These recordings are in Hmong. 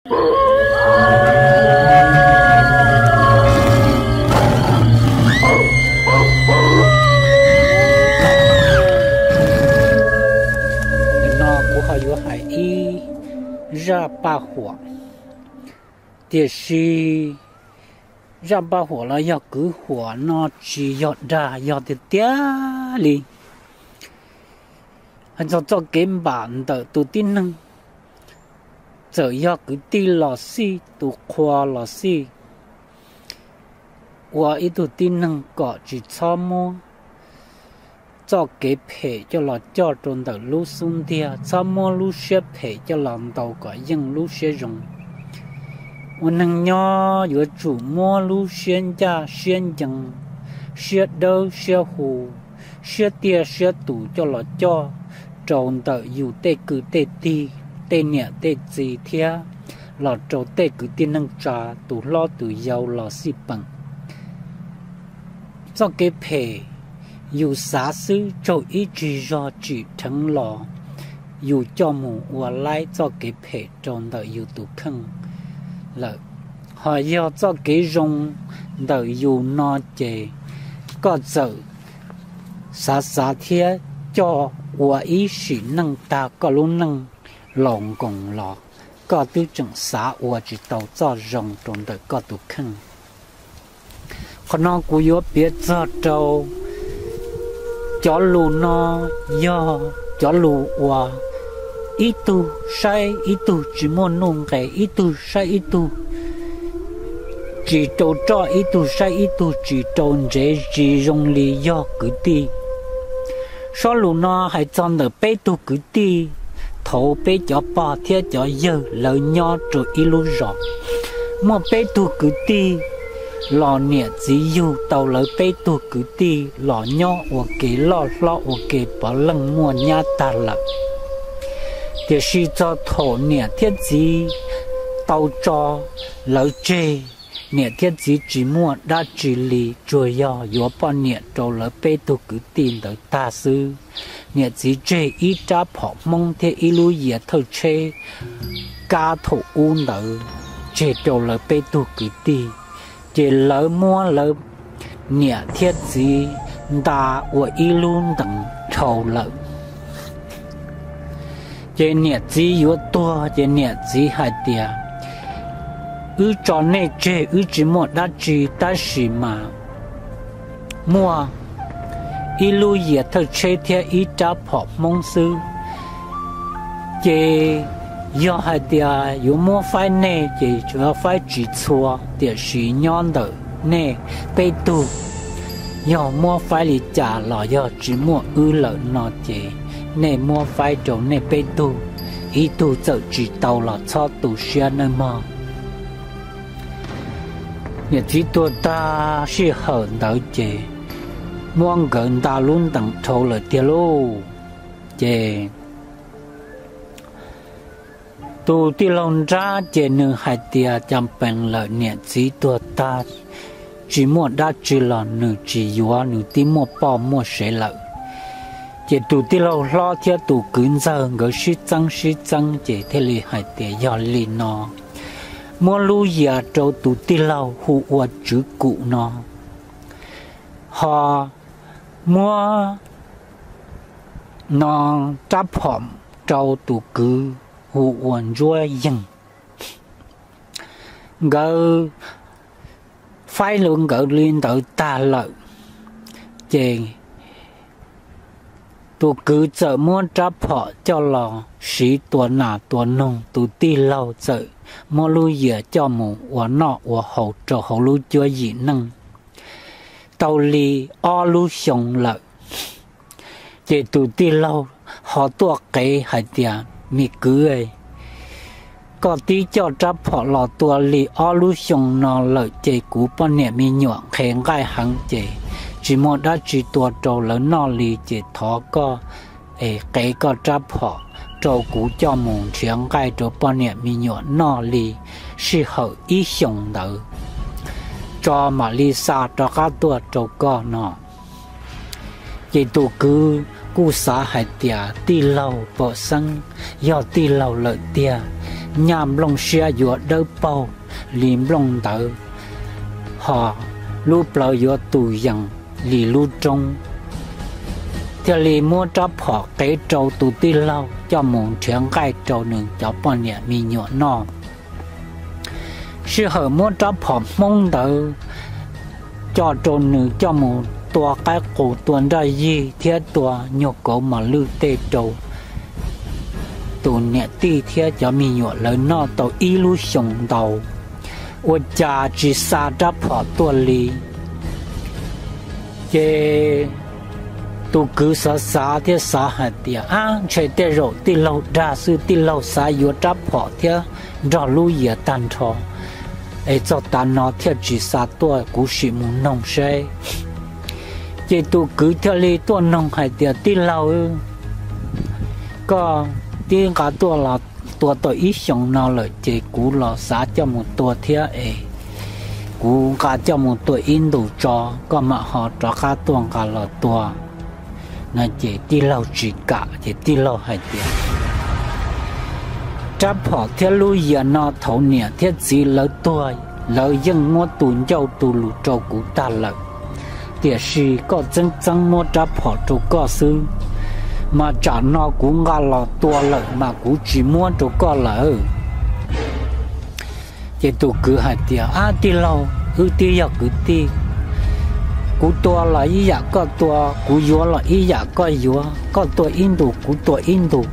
No kuv ho yuav hais ib zaj paj huam, tiam sis zaj paj huam los yog kwv huam no tsis yog dag, yog tiag tiag li. Hais txog txoj kev npam ntawm tus tib neeg, txawm yog kwv tij los xij, tus qhua los xij, ua ib tug tib neeg kom tsis txhob muab txoj kev phem coj los coj rau ntawm lub xub ntiag, txhob muab lub siab phem coj los ntaus kom yeej lub siab zoo. Ua neeg nyob yuav tsum muab lub siab ncaj siab ncees, siab dawb siab huv, siab tiaj siab tus coj los coj rau ntawm yus tej kwv tej tij, tej niam tej txiv thiab los rau tej kwv tij neej tsa, tus hlob tus yau los xij peem. Txoj kev phem yus xav xwb, tsaug ib tsig zog tsim dheev los yus coj mus ua laib txoj kev phem rau ntawm yus tus kheej lawm. Ho yog txoj kev zoo ntawm yus no ces koj txawm xav xav thiab coj ua ib sim neej tag koj lub neej laus nkoos los koj twb tseem xav ua tsis tau txoj zoo rau ntawm koj tus kheej. Qhov no kuv yuav piav txog rau cov lus no, yog cov lus uas ib tug saib ib tug tsis muaj nuj nqes, ib tug saib ib tug tsis rau roj, ib tug saib ib tug tsis rau ntsev, tsis zoo li yog kwv tij. Sob lus no hais txog ntawm peb tug kwv tij, thaum peb cov pog thiab cov yawg lawv nyob rau ib lub zos, muaj peb tug kwv tij los niam txiv yug tau lawv peb tug kwv tij los nyob ua ke loj hlob ua ke puav leej muaj nyab tag lawm. Tiam sis txog thaum niam thiab txiv tau tso lawv tseg, niam thiab txiv tsis muaj dab tsi li, tsuas yog yuav poj niam rau lawv peb tug kwv tij ntawd tag xwb. Niam txiv tseg ib rab phom Hmoob thiab ib lub yias thawj tsheb kab thaum ub ntawd tseg rau lawv peb tug kwv tij, ces lawv muab lawv niam thiab txiv nta ua ib lub ntees dhau lawm. Ces niam txiv yuav tuag, ces niam txiv hais tias, wb tso nej tseg wb tsis muaj dab tsi, tab sis mas muaj ib lub yias thawj tsheb thiab ib rab phom Hmoob xwb. Ces yog hais tias yuav muab faib nej ces yuav faib tsis txhua, tiam sis nyob ntawm nej peb tug, yog muab faib li cas los yog tsis muaj wb lawm no ces nej muab faib rau nej peb tug, ib tug txawm tsis tau los txhob tu siab nawb mog. Niam txiv tuag tag sij hawm ntawd ces muab nkawd nta lub ntees dhau lawm tiag lauj. Ces tus tij laug nrab ces nws hais tias cas pees lawm, niam txiv tuag tag tsis muaj dab tsi los nws tsis yuav, nws twb muaj poj muaj sev lawm. Ces tus tij laug hlob thiab tus kwv ntxawg nkawd sib txeeb sib txeeb ces thiaj li hais tias yog li no, muab lub yias rau tus tij laug hu ua Tswv Kum no, ho muab no rab phom rau tus kwv hu ua Ntsuab Yeeg. Nkawd faib nkawd li ntawd tag lawm, ces tus kwv txawm muab rab phom coj los siv tua nas tua noog, tus tij laug txawm muab lub yias coj mus ua noj ua haus rau hauv lub cuab yim neej tau li ob lub xyoo lawm. Ces tus tij laug ho tuaj qev hais tias, me kwv, koj twb coj rab phom los tua li ob lub xyoo no lawm ces kuv poj niam me nyuam nqhis nqaij heev ces tsis muaj dab tsi tua rau lawv noj li, ces thov koj es qev koj rab phom rau kuv coj mus nrhiav nqaij rau poj niam me nyuam noj li sij hawm ib xyoos ntawd tso mam li xa rov qab tuaj rau koj no. Ces tus kwv kuj xav hais tias tij laug pom xeeb yog tij laug lawm tiag, nyaj nplooj siab yuav dawb paug li nplooj ntawd, hos lub plawv yuav tus yees li lub roob, thiaj li muab rab phom qev rau tus tij laug coj mus nrhiav nqaij rau nws cov poj niam me nyuam noj. Sij hawm muab rab phom Hmoob ntawd coj rau nws coj mus tua qaib qus, tua nraj yig thiab tua nyuag kauv mos lwj tej rau tus niam tij thiab cov me nyuam lawv noj tau ib lub xyoos ntau, ua cas tsis xa rab phom tuaj li. Ces tus kwv xav xav thiab xav hais tias, ab, ntshe tej zaum tij laug dag xwb, tij laug xav yuav rab phom thiab nrog lub yias tag nrho, es txog tav no thiaj tsis xa tuaj, kuv sim mus noog seb. Ces tus kwv thiaj li tuaj noog hais tias, tij laug, koj twb nqa tuaj los tua tau ib xyoos no lawm ces kuv los xav coj mus tua thiab es kuv nqa coj mus tua ib ntus tso, koj mam ho rov qab tuaj nqa los tua. No ces tij laug tsis kam, ces tij laug hais tias, rab phom thiab lub yias no thaum niam thiab txiv lawv tuag, lawv yeej muab tu ncauj tu lus rau kuv tag lawm, tiam sis koj txeeb txeeb muab rab phom rau koj xwb, mas tsam no kuv nqa los tua lawm mas kuv tsis muab rau koj lawm. Ces tus kwv hais tias, ab, tij laug, wb twb yog kwv tij, kuv tua los ib yam koj tua, kuv yuav los ib yam koj yuav, koj tua ib ntus kuv tua ib ntus.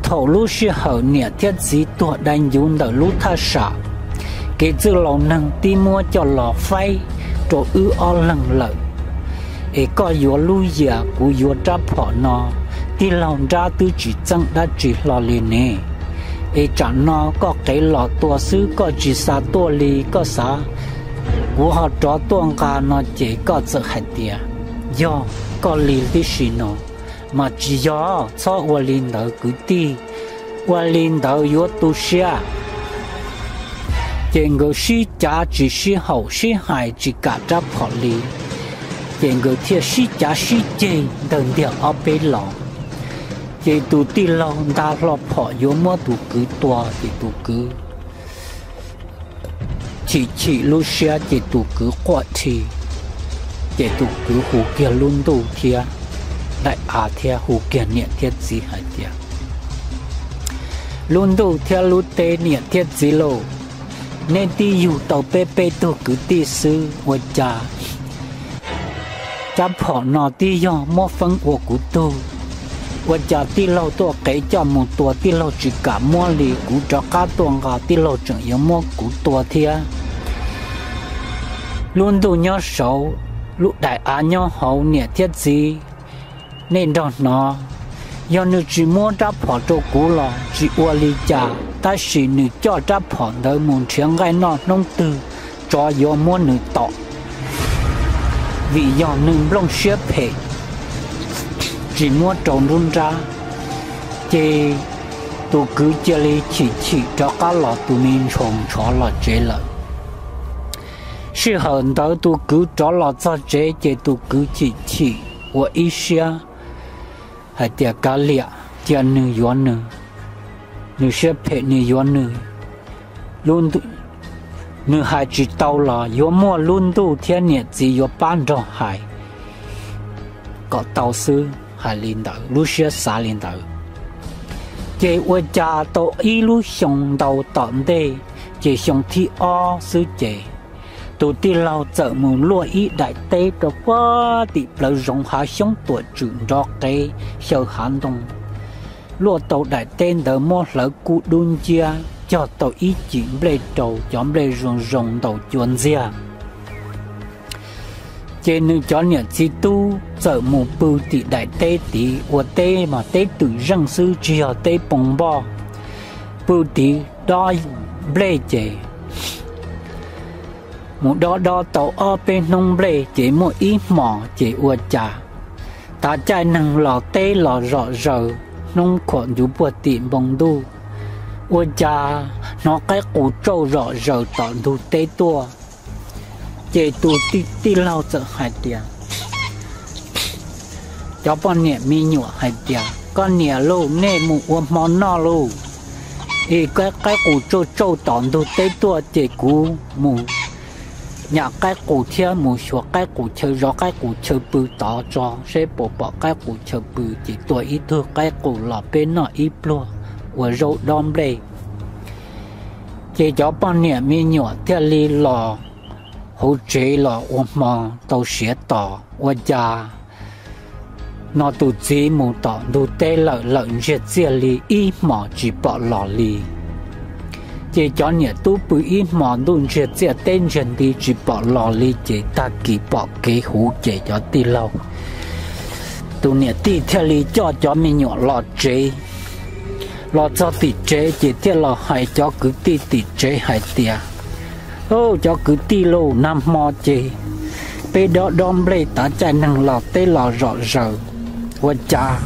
Thaum lub sij hawm niam thiab txiv tuag dai ncuv ntawm lub thaj sam, kev txwj laus neeg twb muab coj los faib rau wb ob leeg lawm. Es koj yuav lub yias, kuv yuav rab phom no, tij laug nrab twb tsis txeeb dab tsi hlo li ne. Es tsam no koj qev los tua xwb, koj tsis xa tuaj li, koj xav kuv ho rov tuaj nqa no ces koj txawm hais tias yog koj li tib si no, mas tsis yog, txhob ua li ntawd kwv tij, ua li ntawd yuav tu siab. Ces nkawd sib cav tsis sib haum, sib hais tsis kam rab phom li, ces nkawd thiaj sib cav sib ceg ntawg ntiag ob peb los. Ces tus tij laug nta hlo phom yuav muab tus kwv tua, ces tus kwv chim chim lub siab ces tus kwv quaj rhi, ces tus kwv hu kiag lub ntuj thiab daim av thiab hu kiag niam thiab txiv hais tias, lub ntuj thiab lub teb, niam thiab txiv lauj, neb twb yug tau peb peb tug kwv tij xwb, ua cas rab phom no twb yog muab feeb ua kuv tug, ua cas tij laug tuaj qev coj mus tua tij laug tsis kam muab li, kuv rov qab tuaj nqa tij laug tseem yuav muab kuv tua thiab. Lub ntuj nyob saud, lub daim av nyob hauv, niam thiab txiv, nej nrog hnov, yog nws tsis muab rab phom rau kuv los tsis ua li cas, tab sis nws coj rab phom ntawd mus nrhiav nqaij noj hnub twg, tsov yuav muab nws tom, vim yog nws nplooj siab phem, tsis muab rau nruab nrab. Ces tus kwv cia li chim chim rov qab los tus me ntshaus ntshov los tsev lawm. Sij hawm ntawd tus kwv rov los txog tsev ces tus kwv chim chim ua ib siab hais tias kav liam, cia nws yuav nws, nws siab phem nws yuav nws. Nws hais tsis tau los yuav muaj lub ntuj thiab niam txiv yuav pab nrog hais kom tau xwb, hais li ntawd, lub siab xav li ntawd. Ces ua cas tau ib lub xyoo ntau tom ntej, ces xyoo thib ob xwb ces tus tij laug txawm mus luaj ib daim teb rau puag tim plawv zoov hav xyoob tuam tswm nrov qev xyaw hav ntoo. Luaj tau daim teb ntawd muab hlawv kub dub nciab, cog tau ib cim nplej rau, cov nplej zoo zoo ntaus cua ntxiag. Ces nws cov niam txiv tub txawm mus pw tim daim teb tid, ua teb mas teb twm zeej xwb tsis yog teb poo npoj. Pw tid dob nplej ces mus dob dob tau ob peb hnub nplej ces muaj ib hmos ces ua cas tav caij neeg los teb los zom zaws, hnub khuam ncuv puag tim npoo ntuj, ua cas hnov qaib qus tsauj zom zaws tom ntug teb tuaj. Ces tus tij laug txawm hais tias, cov poj niam me nyuam hais tias, koj niam lauj, nej mus ua hmo noj lauj. Ib qaib qus tsauj tsauj tom ntug teb tuaj ces kuv mus nyam qaib qus thiab mus xyuas qaib qus chaw zov qaib qus chaw pw tod tso seb puas pom qaib qus chaw pw. Ces tua ib tug qaib qus los peb noj ib pluag ua zaub dob nplej. Ces cov poj niam me nyuam thiaj li los hauv tsev los ua hmo tau siav tos ua cas no tus txiv mus tom ntug teb lawm, lawm ntsiag txiaj li ib hmos tsis pom los li. Ces cov niam tub pw ib hmos ntuj ntsiag txiaj teb ntsiag nti tsis pom los li ces tag kis pom kev huv ces cov tij laug tus niam tij thiaj li coj cov me nyuam los tsev. Los txog tim tsev ces thiaj los hais cov kwv tij tim tsev hais tias, Ub, cov kwv tij lauj, nag hmo ces peb dob dob nplej tav caij neeg los teb los zom zaws, ua cas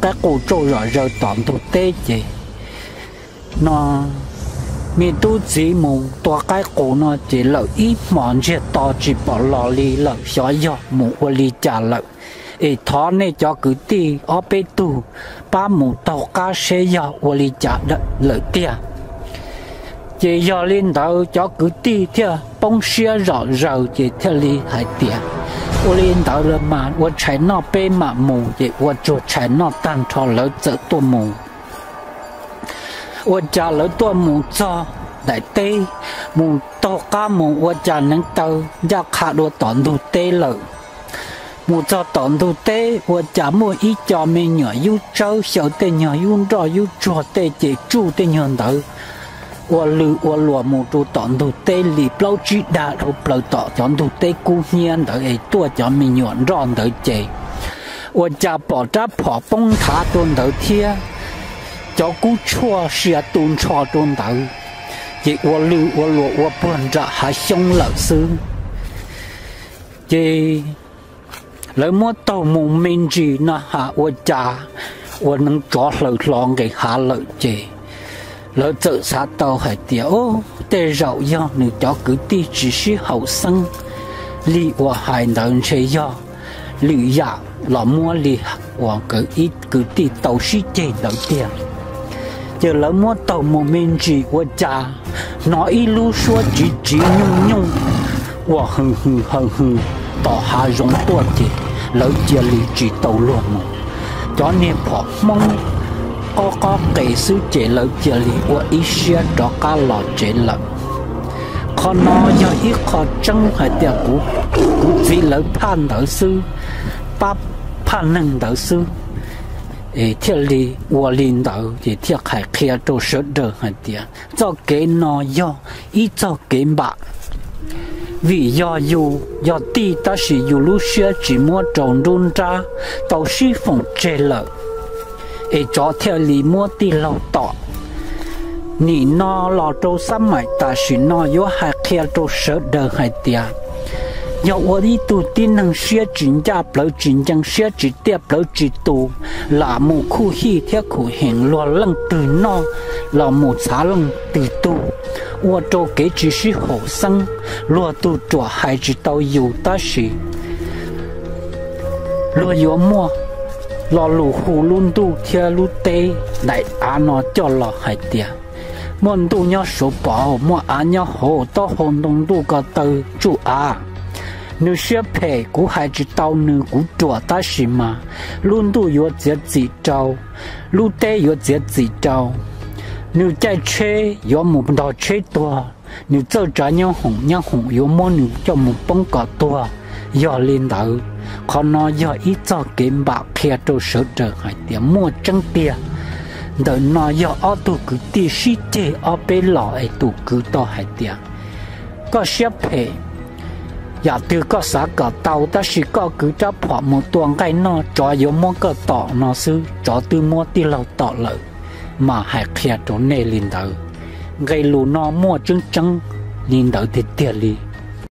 qaib qus tsauj zom zaws tom ntug teb ces no me tub txiv mus tua qaib qus no ces lawm ib hmos ntsiag to tsis pom los li lawm, xyov yog mus ua li cas lawm. Es thov nej cov kwv tij ob peb tug pab mus taug qab seb yog ua li cas lawm tiag. Ces yog li ntawd cov kwv tij thiaj poob siab zom zaws ces thiaj li hais tias, Ua li ntawd los mas ua tshais noj peb mam mus. Ces ua tsuag tshais noj tag nrho lawv txawm tuaj mus. Ua cas lawv tuaj mus txog daim teb, mus taug qab mus ua cas neev taw ncaj qha dua tom ntug teb lawm. Mus txog tom ntug teb ua cas muaj ib co me nyuam yub tsawb xyaw tej nyuag yub nroj yub tsuag tej ces tsuj tej nyuag ntawd ua lwg ua luas mus rau tom ntug teb li plaub tsib dag dhau plaws tom cov ntug teb kub hnyiab ntawd es tuaj cov me nyuam nroj ntawd ces ua cas pom rab phom poob nthav rau ntawd thiab cov kub tshuaj sia tu nrho rau ntawd, ces ua lwg ua luas ua puag nram hav xyoob lawm xwb. Ces lawv muab taug mus me ntsis no has ua cas ua neev tsov hlaws hlo nqes hav lawm ces lawv txawm xav tau hais tias, Ub, tej zaum yog nws cov kwv tij tsis sib haum xeeb li uas hais ntawd ntshe yog lwm yam los muab li uas nkawd ib kwv tij tau sib ceg ntawd tiag. Ces lawv muab taug mus me ntsis ua cas hnov ib lub suab tsiv tsiv nyooj nyooj uas hwm hwm hawm hwm tom hav zoov tuaj ces lawv cia li tsis tau luag mus. Cov niag phom hmoob qob qob qes xwb ces lawv cia li ua ib siab rov qab los tsev lawm. Qhov no yog ib qho tseeb hais tias kuv txiv lawv phaj ntawd xwb, pab phaj neeg ntawd xwb, es thiaj li ua li ntawd ces thiaj hais qhia rau sawv daws hais tias txoj kev no yog ib txoj kev npam, vim yog yus yog tij tab sis yus lub siab tsis muab rau nruab nrab tau sib foom tseg lawm, es tsov thiaj li muab tij laug tom. Nim no los rau xab maim tam sim no yuav hais qhia rau sawv daws hais tias yog ua ib tug tib neeg siab tsis ncaj plawv tsis ncees siab tsis tiaj plawv tsis tus, lam mus khuj hij thiab khuv heev luag leej twg noj los mus txhav leej twg tug, ua rau kev tsis sib haum xeeb, luag tug ruam hais tsis tau yus tab sis luag yuav muaj lo lus hu lub ntuj thiab lub teb daim av no coj los hais tias muaj ntuj nyob saum pov, muaj av nyob hauv, taub hau ntoo ntuj ko taw tsuj av. Nws siab phem kuv hais tsis tau nws, kuv ruam tab sis mas lub ntuj yuav txiav txim rau, lub teb yuav txiav txim rau. Nws caij tsheb yuav mus ntog tsheb tuag, nws txawj tsav nyob hoom nyob hoom yuav muab nws coj mus poob kom tuag. Yog li ntawd, qhov no yog ib txoj kev npam qhia rau sawv daws hais tias muaj tseeb tiag. Ntawm no yog ob tug kwv tij sib ceg ob peb los es tus kwv tau hais tias koj siab phem, yam twg koj xav kom tau tab sis koj kwv rab phom mus tua nqaij noj tsov yuav muab koj tom no xwb, tsov twb muab tij laug tom lawm, mas hais qhia rau nej li ntawd. Nqe lus no muaj tseeb tseeb li ntawd tiag tiag li.